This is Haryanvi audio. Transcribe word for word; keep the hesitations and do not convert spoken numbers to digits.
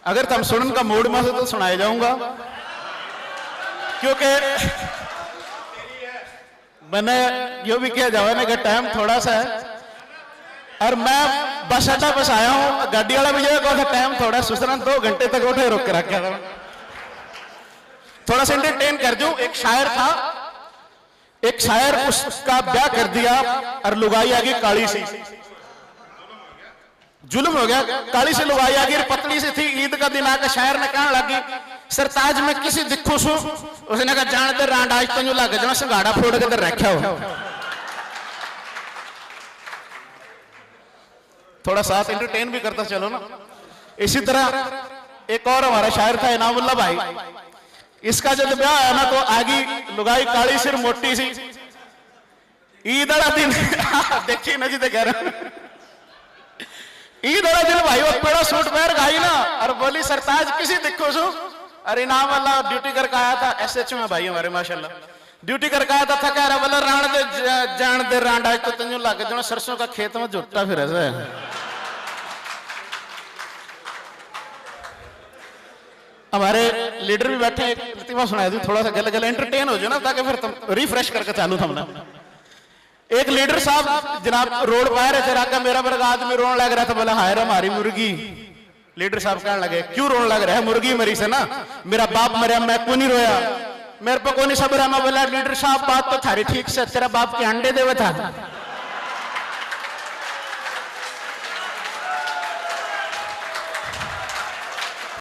अगर थम सुनन का मूड में हो तो सुनाया जाऊंगा, क्योंकि मैंने यो भी किया जावा ना कि टाइम थोड़ा सा है। और मैं बस अड्डा बस आया हूँ, गाड़ी वाला भी ये कहा था टाइम थोड़ा, सुसरन दो घंटे तक उठे रोक के रखा था। थोड़ा सा एंटरटेन कर दूं। एक शायर था, एक शायर, उसका ब्याह कर दिया और लुगाई आ गई काली सी। जुल्म हो गया। काली सी लुगाई आ गई, पतली सी थी। ईद का दिन आके शायर ने कहने लगी, "सरताज, मैं किसी दिखूं सू?" उसने कहा, "जान दे रांड, आज तैनू लग जाना संघाड़ा फोड़ के इधर रखा हो।" थोड़ा साथ एंटरटेन भी करता चलो ना। इसी तरह एक और हमारा शायर था इनामुल्ला भाई, इसका जब ब्याह आया ना तो आगी लुगाई काली सिर मोटी सी। ईद वाला दिन देखिए ना जी, तो कह रहा हूं। ईद वाला दिन भाई वो पीला सूट पहन के आई ना और बोली, "सरताज किसी दिखो सू?" और इनाम वाला ड्यूटी करके आया था, एसएचओ है भाई हमारे माशाल्लाह। ड्यूटी करके आया था, थका रहा, बोला, "रांड दे, जा-, जान दे रांड, आज तो तैनू लग जाना सरसों का खेत में झुट्टा फिरे से।" हमारे लीडर भी बैठे हैं, एक प्रतिभा सुनाई दूं, थोड़ा सा गले गले एंटरटेन हो जाओ ना, ताकि फिर तुम रिफ्रेश करके चालू थमना। एक लीडर साहब जनाब रोड पा रहे थे, रागा मेरा वर्गा आदमी रोन लग रहा था, बोला, "हाय रे हमारी मुर्गी।" लीडर साहब कहने लगे, "क्यों रोन लग रहा है? मुर्गी मरी से ना, मेरा बाप मरया, मैं को नहीं रोया, मेरे पे को नहीं सबर है।" मैं बोला, "लीडर साहब, बात तो थारी ठीक से, तेरा बाप के अंडे देवे था।"